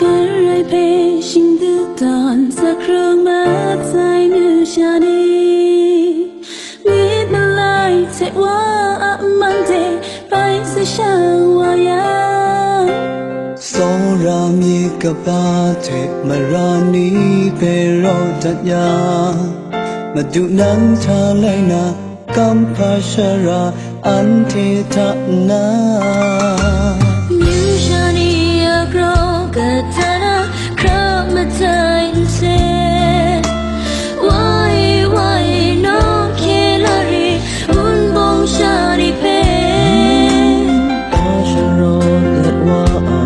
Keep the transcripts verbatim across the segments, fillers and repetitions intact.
Karai hpe shingdu dan, zakrung mat sai nu sha ni, myit malai hte wa a man de bai sa sha wa yang, Tsawra myit kaba hte mara ni hpe raw dat yang, Madu nang hta lai na, kamhpa shara anhte hta nna, amyu sha ni a grau kata na hkra matai nsen, wai wai nawng hkye la re, wunpawng sha ni hpe, ta sharawt lat wa a,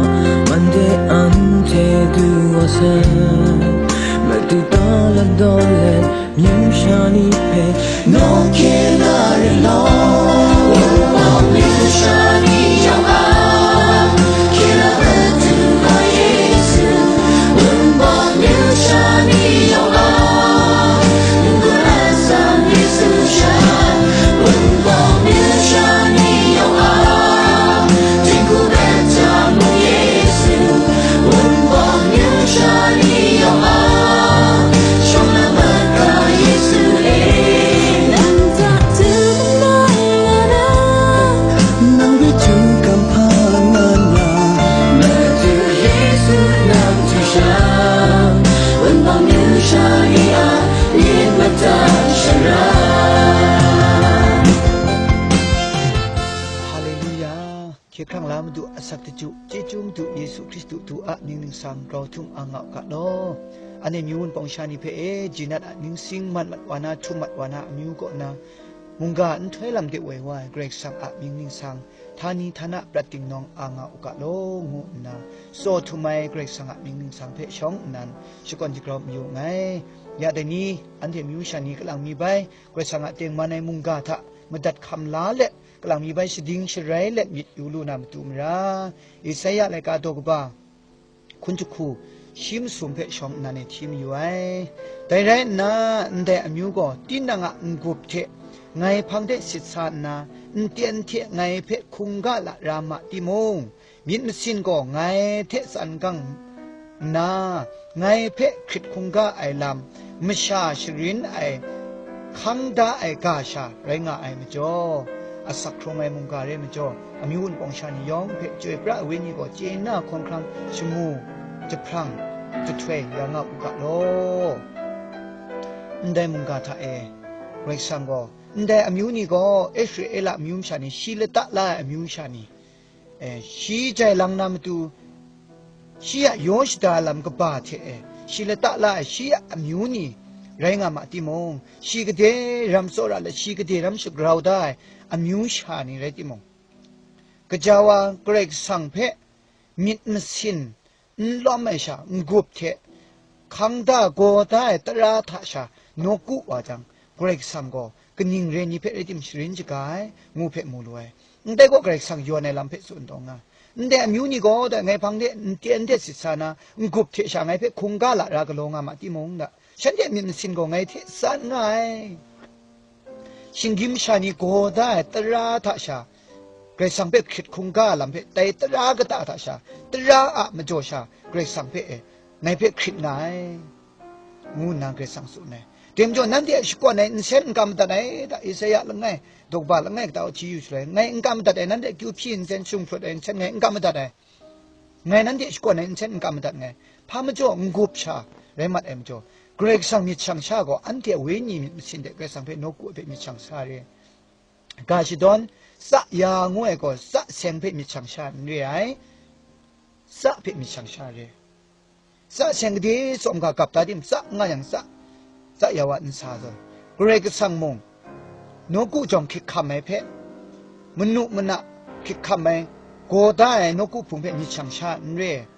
man de anhte du wa sai, Madu ta lat dawn let, amyu sha ni hpe nawng hkye la re law. Wunpawng amyu sha ni yawng a, hkye la Madu wa Yesu. Wunpawng amyu sha ni yawng a, n-gun atsam Yesu sha. Wunpawng amyu sha ni yawng a, jinghku bai hta mung Yesu. Wunpawng amyu sha ni yawng a, shawng na mat ga Yesu e. Nang hta tu mai nga na, nang hpe tu kamhpa nga na, Madu Yesu nang hte sha, wunpawng amyu sha ni a myit madat shara. Haleluya! Hkye hkrang la Madu a asak daju, chyeju Madu Yesu Hkristu du a mying ningsang grau htum ang nga u ga law. Anhte amyu wunpawng sha ni hpe e, ji nat a mying sing mat mat wa na, htum mat wa na amyu kaw na, mungga nhtoi lam de woi wa ai Karai Kasang a mying ningsang, htani htana prat dingnawng ang nga u ga law, ngu nna tsaw htum ai Karai Kasang a mying ningsang hpe shawng nnan shakawn shagrau mayu nngai. Ya dai ni, anhte amyu sha ni kalang mi bai, Karai Kasang a tengman ai mungga hta madat hkam la let, kalang mi bai shading sharai let myit yu lu na matu mara, Isaya laika daw kaba hkun jahku shi masum hpe shawng nnan e hti mayu ai. Dai rai nna, ndai amyu gaw tinang a n-gup hte ngai hpang de sit sa nna, nten hte ngai hpe hkungga lara ma timung, myit masin gaw ngai hte tsan gang nna, ngai hpe hkrit hkungga ai lam, masha sharin ai, hkang da ai ga sha rai nga ai majaw, asak hkrung ai mungga re ai majaw, amyu wunpawng sha ni yawng hpe Chyoi pra ai Wenyi gaw chye na hkawn hkrang shamu, jahprang, jahtoi ya nga u ga law. Ndai mungga hta e, Karai Kasang gaw, ndai amyu ni gaw Israela amyu masha ni, shi lata la ai amyu masha ni, e, shi jai lang na matu, shi a yaw shada lam kaba hte e, shi lata la ai shi a amyu ni rai nga ma timung, shi gade ram tsawra let, shi gade ram shagrau da ai amyu sha ni rai timung, gaja wa Karai Kasang hpe myit masin n lawm ai sha, n-gup hte hkang da gaw da ai tara hta sha nawku wa jang, Karai Kasang gaw kaning re ni hpe rai tim sharin shaga ai, ngu hpe mu lu ai. Ndai gaw Karai Kasang yawn ai lam hpe tsun taw nga. Ndai amyu ni gaw, da ngai hpang de n-, n-, n-, sit sa na, n-gup hte sha ngai hpe hkungga lara galaw nga ma timung, da, shanhte a myit masin gaw ngai hte tsan nga ai. Shinggyim sha ni gaw da ai tara hta sha, Karai Kasang hpe hkrit hkungga lam hpe, dai tara kata hta sha, tara a majaw sha, Karai Kasang hpe e, ngai hpe hkrit nga ai, ngu nna Karai Kasang tsun ai. Dai majaw, nanhte a shakawn ai nsen n kam madat ai, da, Isaya langai, daw kaba langai kata hti yu shaloi, ngai n kam madat ai, nanhte akyu hpyi nsen, shung hprut ai nsen ngai n kam madat ai. Ngai nanhte shakawn ai nsen n kam madat nngai. Hpa majaw n-gup sha rai mat ai majaw, Karai Kasang myit shang sha gaw, anhte a wenyi myit masin de Karai Kasang hpe nawku ai hpe myit shang sha re. Ga shadawn, tsa ya ngu ai gaw, tsa seng hpe myit shang sha n re ai, tsa hpe myit shang sha re. Tsa seng gade tsawm ga gap da tim, tsa n nga yang tsa, tsa ya wa n sa zawn, Karai Kasang mung, nawku jawng hkrit hkam ai hpe, manu mana hkrit hkam ai, gaw da ai nawku hpung hpe myit shang sha n re.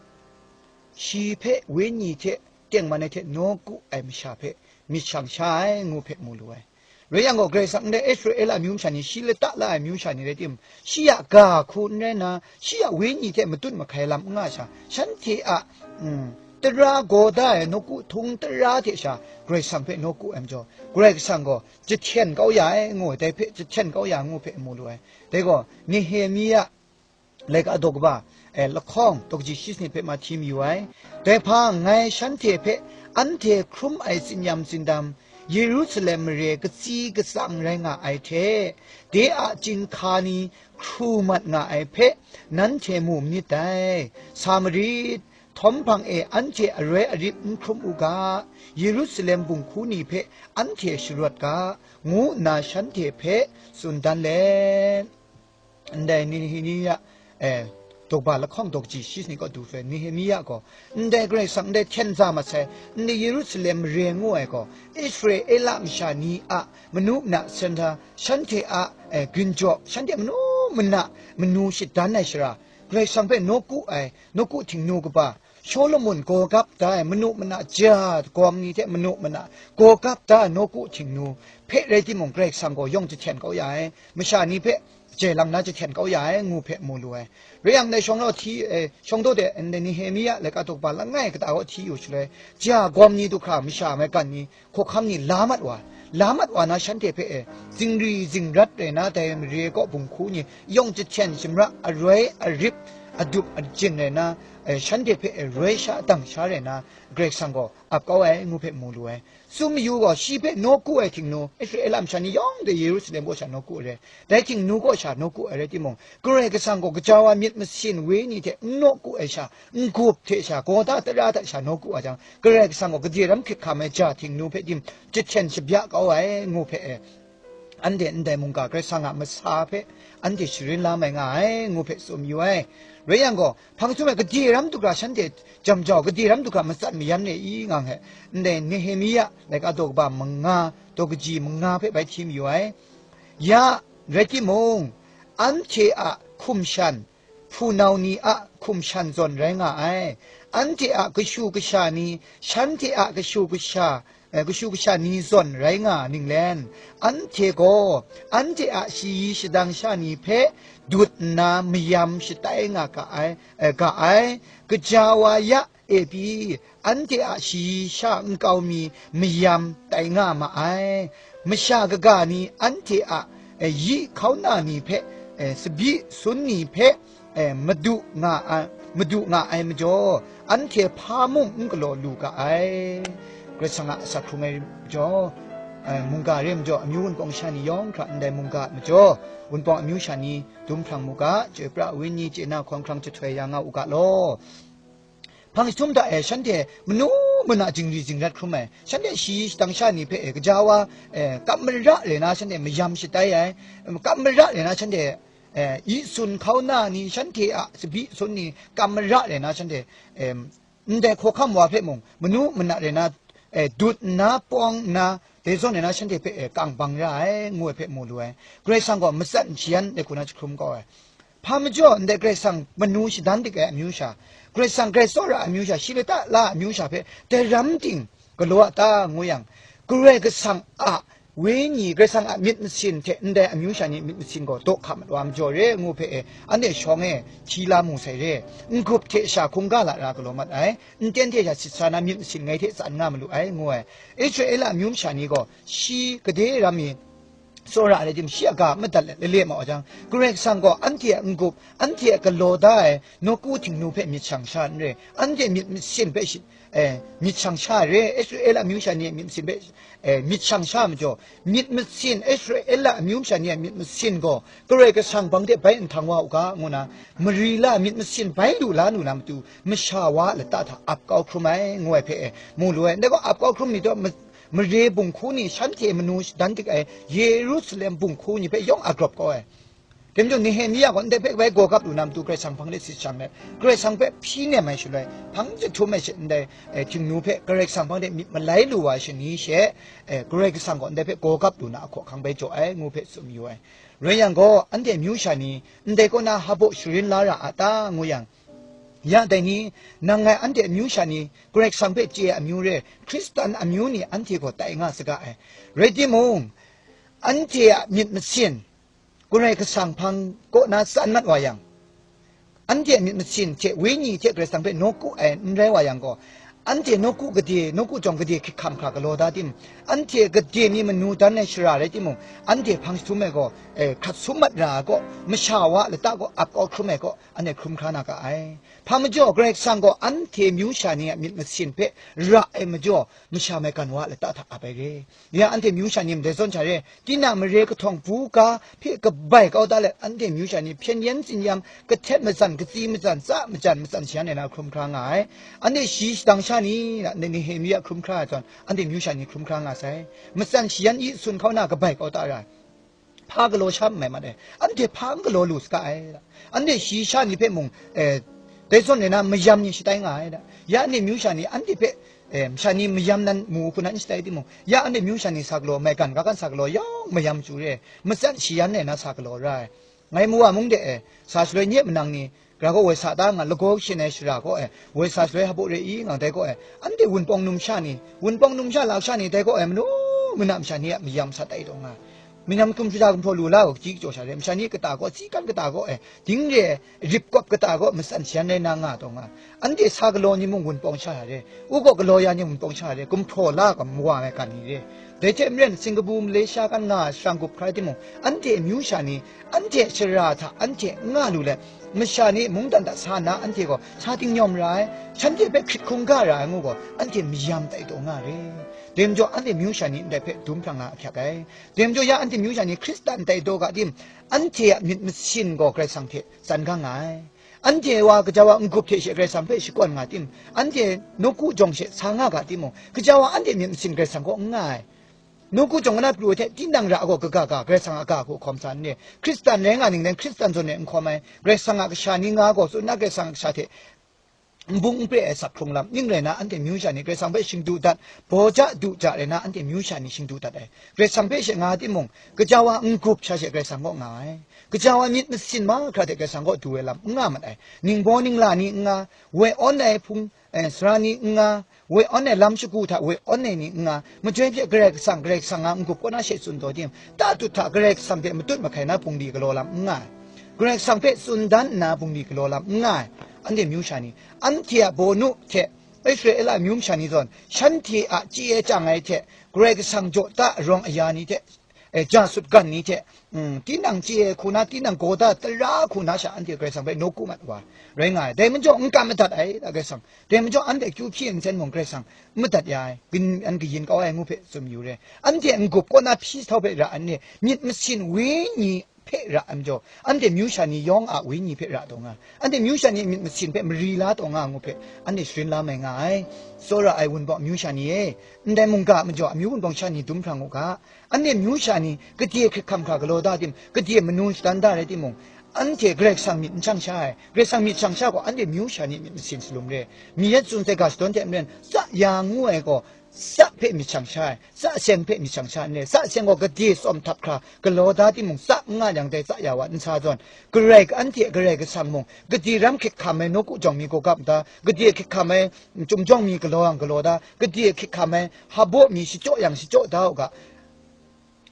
Shi hpe wenyi hte tengman ai hte nawku ai masha hpe myit shang sha ai, ngu hpe mu lu ai. Rai yang gaw, Karai Kasang ndai Israela amyu masha ni, shi lata la ai amyu masha ni rai tim, shi a ga hku n rai nna, shi a wenyi hte matut mahkai lam n nga sha, shanhte a, mm, tara gaw da ai nawku htung tara hte sha Karai Kasang hpe nawku ai majaw, Karai Kasang gaw jahten kau ya ai, ngu ai, dai hpe jahten kau ya ngu hpe mu lu ai. Dai gaw, Nehemia laika daw kaba, e, lahkawng daw kaji shi sanit hpe ma hti mayu ai. Dai hpang, ngai shanhte hpe anhte hkrum ai tsinyam tsindam, Yerusalem mare katsi katsang rai nga ai hte, de a chyinghka ni hkru mat nga ai hpe, nanhte mu myit dai. Sa marit, htawm hpang e anhte aroi arip n hkrum u ga, Yerusalem bunghku ni hpe anhte sharawt ga, ngu nna shanhte hpe tsun dan let, ndai Nehemia, eh, daw kaba lahkawng daw kaji shi sanit kaw du hpe, Nehemia gaw, ndai Karai Kasang ndai hten za mat sai, ndai Yerusalem mare ngu ai gaw, Israela masha ni a manu mana senta, shanhte a, eh, ginjaw, shanhte manu mana manu shadan ai shara, Karai Kasang hpe nawku ai, nawku htingnu kaba, Shawlumon gaw gap da ai manu mana ja gawm ni hte manu mana gaw gap da ai nawku htingnu hpe rai timung, Karai Kasang gaw yawng jahten kau ya ai, masha ni hpe jai lang na jahten kau ya ai, ngu hpe mu lu ai. Rai yang, dai shawng law hti, eh, shawng daw de, ndai Nehemia laika daw kaba langai kata kaw hti yu shaloi, ja gawm ni du hkra masha maigan ni, hkawhkam ni la mat wa, la mat wa na shanhte hpe e, zingri zingrat rai na dai mare kaw bunghku ni yawng jahten shamra aroi arip adup ajin rai na, e, shanhte hpe e roi sha dang sha rai na, Karai Kasang gaw ap kau ai, ngu hpe mu lu ai. Tsun mayu gaw, shi hpe nawku ai htingnu, Israela masha ni yawng de Yerusalem kaw sha nawku ai rai, dai htingnu kaw sha nawku ai rai timung, Karai Kasang gaw gaja wa myit masin wenyi hte n nawku ai sha, n-gup hte sha, gaw da tara hta sha nawku a jang, Karai Kasang gaw gade ram hkrit hkam ai ja htingnu hpe tim jahten shabya kau ai, ngu hpe e, anhte ndai mungga Karai Kasang a masa hpe anhte sharin la mai nga ai, ngu hpe tsun yu ai. Rai yang gaw, hpang jahtum e gade ram du hkra shanhte jam jau, gade ram du hkra matsat mayan re i, nga he, ndai Nehemia laika daw kaba manga, daw kaji manga hpe bai hti mayu ai. Ya, rai timung, anhte a hkum shan, hpunau ni a hkum shan zawn rai nga ai. Anhte a kashu kasha ni, shanhte a kashu kasha, eh, kashu kasha ni zawn rai nga ninglen, anhte gaw anhte a shayi shadang sha ni hpe dut nna mayam shatai nga ga ai, eh, ga ai. Gaja wa ya e pyi, anhte a shayi sha nkau mi mayam tai nga ma ai. Masha kaga ni anhte a, eh, yi hkauna ni hpe, eh, tsabyi sun ni hpe, eh, madu nga ai, madu nga ai majaw, anhte hpa mung n galaw lu ga ai. Karai Kasang a asak hkrung ai majaw, eh, mungga re majaw, amyu wunpawng sha ni yawng hkra ndai mungga majaw, wunpawng amyu sha ni dum hprang mu ga, chyoi pra wenyi chye na hkawng hkrang jahtoi ya nga u ga law. Hpang jahtum hta e shanhte manu mana jingri jingrat hkrum ai, shanhte shayi shadang sha ni hpe e gaja wa, e, kap mara re na shanhte mayam shatai ai, kap mara re na shanhte, e, yi sun hkauna ni, shanhte a tsabyi sun ni kap mara re na shanhte, e, ndai hkawhkam wa hpe mung, manu mana re na, e, dut nna, pawng nna, dai zawn e na shanhte hpe, e, kang bang ra ai, ngu ai hpe mu lu ai. Karai Kasang gaw matsat n shayan ai hku na jahkrum kau ai. Hpa majaw ndai Karai Kasang manu shadan dik ai amyu sha, Karai Kasang grai tsawra ai amyu sha, shi lata la ai amyu sha hpe dai ram ting galaw a ta, ngu yang, Karai Kasang a wenyi, Karai Kasang a myit masin hte ndai amyu sha ni myit masin gaw daw hka mat wa majaw re, ngu hpe e, anhte shawng e hti la mu sai re. N-gup hte sha hkungga lara galaw mat ai, nten hte sha sit sa na myit masin ngai hte tsan nga malu ai, ngu ai. Israela amyu masha ni gaw shi gade ram mi tsawra ai rai tim, shi a ga madat let lale ma wa jang, Karai Kasang gaw anhte a n-gup, anhte a galaw da ai nawku htingnu hpe myit shang sha n re, anhte myit masin hpe shi, eh, myit shang sha re, Israela amyu sha ni a myit masin hpe, eh, myit shang sha majaw, myit masin, Israela amyu sha ni a myit masin gaw Karai Kasang hpang de bai nhtang wa u ga, ngu na, mari la myit masin bai lu la lu na matu, masha wa a lata hta ap kau hkrum ai, ngu ai hpe, eh, mu lu ai. Ndai gaw ap kau hkrum ni taw, ma-, mare bunghku ni shanhte manu shadan dik ai Yerusalem bunghku ni hpe yawng a grawp kau ai. Dai majaw Nehemia gaw ndai hpe bai gaw gap lu na matu Karai Kasang hpang de sit shang let, Karai Kasang hpe hpyi nem ai shaloi, hpang jahtum ai she ndai, eh, htingnu hpe Karai Kasang hpang de myit malai lu wa ai shani she, eh, Karai Kasang gaw ndai hpe gaw gap lu na ahkaw ahkang bai jaw ai, ngu hpe tsun mayu ai. Rai yang gaw, anhte amyu sha ni ndai kaw na hpaw sharin la ra a ta, ngu yang, ya dai ni, nang ngai anhte amyu sha ni Karai Kasang hpe chye ai amyu re, Hkristan amyu ni anhte gaw tai nga saga ai. Rai timung, anhte a myit masin Karai Kasang hpang kaw na tsan mat wa yang, anhte a myit masin hte wenyi hte Karai Kasang hpe nawku ai n rai wa yang gaw, anhte nawku gade, nawku jawng gade hkrit hkam hkra galaw da tim, anhte gade mi manu dan ai shara rai timung, anhte hpang jahtum e gaw, eh, hkrat sum mat ra ai kaw, masha wa lata kaw ap kau hkrum ai kaw, anhte hkrum hkra na ga ai. Hpa majaw, Karai Kasang gaw anhte myu sha ni a myit masin hpe ra ai majaw, masha maigan wa lata hta ap ai re. Ya anhte myu sha ni ndai zawn sha re, tinang mare kahtawng buga hpe kabai kau da let, anhte myu sha ni hpyen yen tsin-yam, kahtet matsan, katsi matsan, tsa matsan, matsan shayan ai na hkrum hkra nga ai. Anhte shi shadang sha ni, Nehemia hkrum hkra ai zawn, anhte myu sha ni hkrum hkra nga sai. Matsan shayan i sun hkau na kabai kau da ra ai. Hpa galaw sha n mai mat ai, anhte hpa n galaw lu saga ai. Anhte shi sha ni hpe mung, eh, dai zawn e na mayam ni shatai nga ai da. Ya anhte myu sha ni anhte hpe, eh, masha ni mayam nan mu hku na n shatai timung, ya anhte myu sha ni sa galaw, maigan ga gan sa galaw yawng mayam chyu re, matsat shayan e na sa galaw ra ai. Ngai mawa mung de e, sa shaloi nye manang ni, Gara gaw woi sa ta nga, lagaw kashin ai shara gaw e, woi sa shaloi hpaw re i nga dai gaw e, anhte wunpawng numsha ni, wunpawng numsha laksha ni dai gaw e, manu, manam sha ni a mayam sat ai taw nga. Minam hkum shada gumhpraw lu la gaw, kachyi kachyaw sha re, masha ni kata gaw, si kan kata gaw e, ding re, rip kawp kata gaw, matsan shayan rai na nga taw nga. Anhte sa galaw ni mung wunpawng sha re, u gaw galaw ya ni wunpawng sha re, gumhpraw la ga mawa ai ga ni re. Dai hte maren, Singkabu, Malaysia kan nga ai shara gup hkrai timung, anhte amyu sha ni, anhte shara hta anhte n nga lu let, masha ni mungdan hta sa nna anhte gaw sa tingnyawm ra ai, shanhte hpe hkrit hkungga ra ai ngu gaw, anhte mayam tai taw nga re. Dai majaw, anhte myu sha ni ndai hpe dum hprang na ahkyak ai. Dai majaw, ya anhte myu sha ni Hkristan tai taw ga tim, anhte a myit masin gaw Karai Kasang hte tsan gang nga ai. Anhte wa gaja wa n-gup hte she Karai Kasang hpe shakawn nga tim, anhte nawku jawng she sa nga ga timung, gaja wa anhte myit masin Karai Kasang kaw n nga ai. Nawku jawng na pru ai hte, tinang ra gaw kaga ga, Karai Kasang a ga hku hkawm sa n re. Hkristan rai nga ning len, Hkristan zawn e n hkawm ai, Karai Kasang a kasha ni nga gaw, tsun na Karai Kasang a kasha hte n bung n pre ai sak hkrung lam ning rai na, anhte myu sha ni Karai Kasang hpe shingdu dat, baw ja du ja rai na, anhte myu sha ni shingdu dat ai. Karai Kasang hpe she nga timung, gaja wa n-gup sha she Karai Kasang kaw nga ai. Gaja wa myit masin mahkra hte Karai Kasang kaw du ai lam n nga mat ai. Ningbaw ningla ni n nga, woi awn ai hpung, eh, sara ni n nga, woi awn ai lam shagu hta woi awn ai ni n nga, majoi hpe Karai Kasang, Karai Kasang a n-gup kaw na she tsun taw tim, tatut hta Karai Kasang hpe matut mahkai na bungli galaw lam n nga ai. Karai Kasang hpe tsun dan nna bungli galaw lam n nga ai. Anhte myu sha ni, anhte a bawnu hte, Israela amyu masha ni zawn, shanhte a chye ai chyang ai hte, Karai Kasang jaw ta arawng aya ni hte, eh, ja sut gan ni hte, mm, tinang chye ai hku na, tinang gaw da tara hku na sha, anhte Karai Kasang hpe nawku mat wa rai nga ai. Dai majaw, n kam madat ai, da Karai Kasang. Dai majaw, anhte kyu hpyi nsen mung Karai Kasang n madat ya ai, gin-, an kayin kau ai ngu hpe tsun yu re. Anhte n-gup kaw na hpyi sa hpe ra ai ni, myit masin wenyi hpe ra ai majaw, anhte myu sha ni yawng a wenyi hpe ra taw nga, anhte myu sha ni myit masin hpe mari la taw nga ngu hpe, anhte sharin la mai nga ai. Tsawra ai Wunpawng amyu sha ni e, ndai mungga a majaw amyu wunpawng sha ni dum hprang u ga. Anhte myu sha ni gade hkrit hkam hkra galaw da tim, gade manu shadan da rai timung, anhte Karai Kasang myit n shang sha ai. Karai Kasang myit shang sha gaw, anhte myu sha ni myit masin shalum re. Mi yet tsun sai ga shadawn hte maren, tsa ya ngu ai gaw, tsa hpe myit shang sha ai, tsa seng hpe myit shang sha n re. Tsa seng gaw gade tsawm htap hkra galaw da timung, tsa n nga yang dai tsa ya wa n sa zawn, Karai, anhte Karai Kasang mung, gade ram hkrit hkam ai nawku jawng mi gaw gap da, gade hkrit hkam ai, mm, chyum jawng mi galaw yang galaw da, gade hkrit hkam ai hpaw mi shachyaw yang shachyaw da u ga.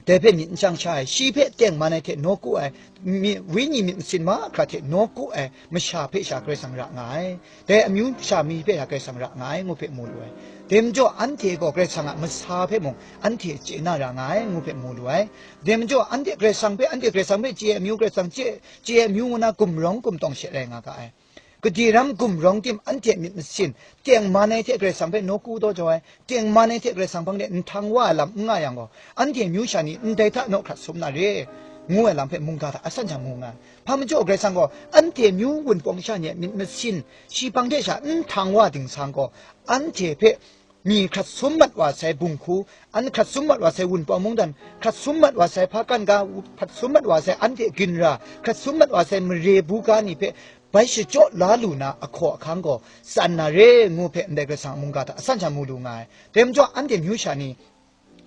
Dai hpe myit n shang sha ai, shi hpe tengman ai hte nawku ai, mi, wenyi myit masin mahkra hte nawku ai masha hpe sha Karai Kasang ra nga ai. Dai amyu sha mi hpe sha Karai Kasang ra nga ai ngu hpe mu lu ai. Dai majaw, anhte gaw Karai Kasang a masa hpe mung anhte chye na ra nga ai ngu hpe mu lu ai. Dai majaw, anhte Karai Kasang hpe, anhte Karai Kasang hpe chye ai amyu, Karai Kasang chye, chye ai amyu ngu na gumrawng gumtawng she rai nga ga ai. Gade ram gumrawng tim, anhte myit masin, tengman ai hte Karai Kasang hpe nawku daw jau ai, tengman ai hte Karai Kasang hpang de nhtang wa ai lam n nga yang gaw, anhte myu sha ni ndai hta naw hkrat sum na re, ngu ai lam hpe mungga hta asan sha mu nga ai. Hpa majaw, Karai Kasang gaw anhte myu wunpawng sha ni a myit masin, shi hpang de sha nhtang wa ding sang gaw, anhte hpe mi hkrat sum mat wa sai bunghku, an hkrat sum mat wa sai Wunpawng mungdan, hkrat sum mat wa sai hpa kan ga, hkrat sum mat wa sai anhte ginra, hkrat sum mat wa sai mare buga ni hpe bai shachyaw la lu na ahkaw ahkang gaw tsan na re ngu hpe ndai Karai Kasang a mungga hta asan sha mu lu nga ai. Dai majaw, anhte myu sha ni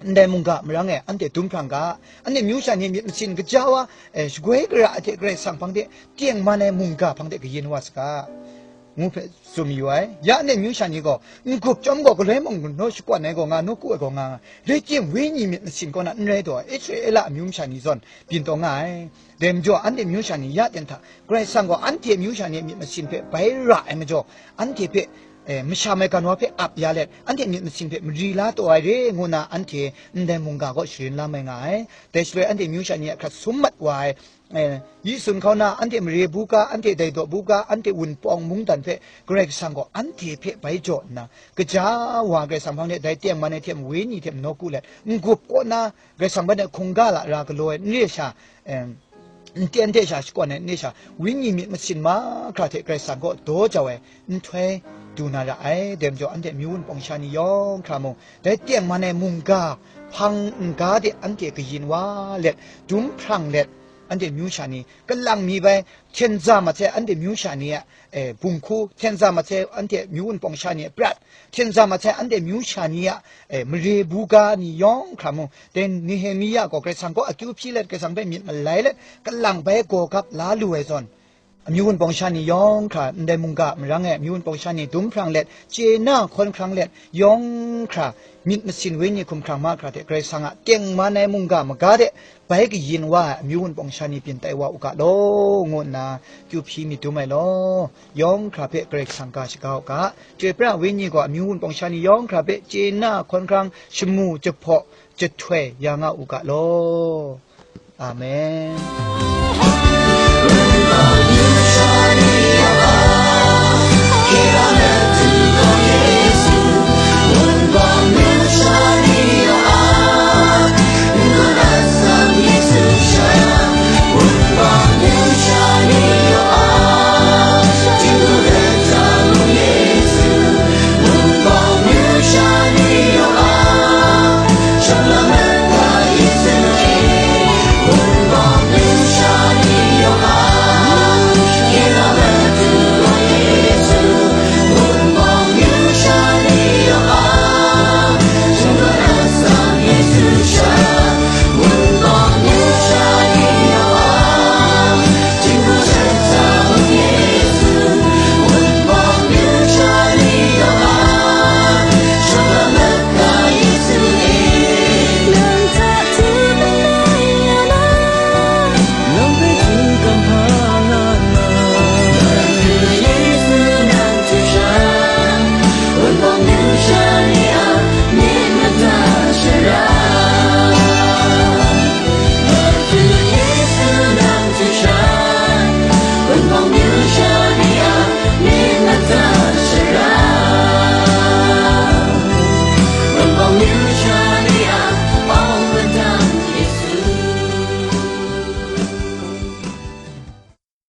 ndai mungga marang e anhte dum hprang ga, anhte myu sha ni myit masin kaja wa, eh, shagoi gara ai hte Karai Kasang hpang de tengman ai mungga hpang de kayin wa saga, ngu hpe tsun mayu ai. Ya anhte myu sha ni gaw, n-gup chyawm gaw galoi mung naw shakwan ai gaw nga, nawku ai gaw nga, rai tim, wenyi myit masin kaw na n rai taw ai, Israela amyu masha ni zawn byin taw nga ai. Dai majaw, anhte myu sha ni ya ten hta, Karai Kasang gaw anhte myu sha ni myit masin hpe bai ra ai majaw, anhte hpe, e, masha maigan wa hpe ap ya let, anhte myit masin hpe mari la taw ai re ngu na anhte ndai mungga kaw sharin la mai nga ai. Dai shaloi anhte amyu sha ni a hkrat sum mat wa ai, e, yi tsun hkau na, anhte mare buga, anhte dai daw buga, anhte wunpawng mungdan hpe Karai Kasang gaw anhte hpe bai jaw nna, kaja wa Karai Kasang hpang de dai tengman ai hte wenyi hte nawku let, n-gup kaw na, Karai Kasang hpang de hkungga lara galaw ai n re sha, e, n ten de sha shakawn ai n re sha, wenyi myit masin mahkra hte Karai Kasang kaw daw jau ai nhtoi du na ra ai. Dai majaw anhte amyu wunpawng sha ni yawng hkra mung, dai tengman ai mungga hpang n-ga de anhte kayin wa let, dum hprang let, anhte amyu sha ni kalang mi bai, hten za mat sai anhte amyu sha ni a, e, bunghku, hten za mat sai anhte amyu wunpawng sha ni a prat, hten za mat sai anhte amyu sha ni a, e, mare buga ni yawng hkra mung, dai Nehemia gaw Karai Kasang kaw akyu hpyi let, Karai Kasang hpe myit malai let, kalang bai gaw gap la lu ai zawn, amyu wunpawng sha ni yawng hkra ndai mungga marang e amyu wunpawng sha ni dum hprang let, chye na hkawn hkrang let, yawng hkra myit masin wenyi hkum hkrang mahkra hte Karai Kasang a tengman ai mungga maga de bai kayin wa ai amyu wunpawng sha ni byin tai wa u ga law, ngu nna kyu hpyi myit dum ai law, yawng hkra hpe Karai Kasang ga shaga u ga. Chyoi pra wenyi gaw amyu wunpawng sha ni yawng hkra hpe chye na hkawn hkrang, shamu, jahpaw, jahtoi ya nga u ga law. Amen.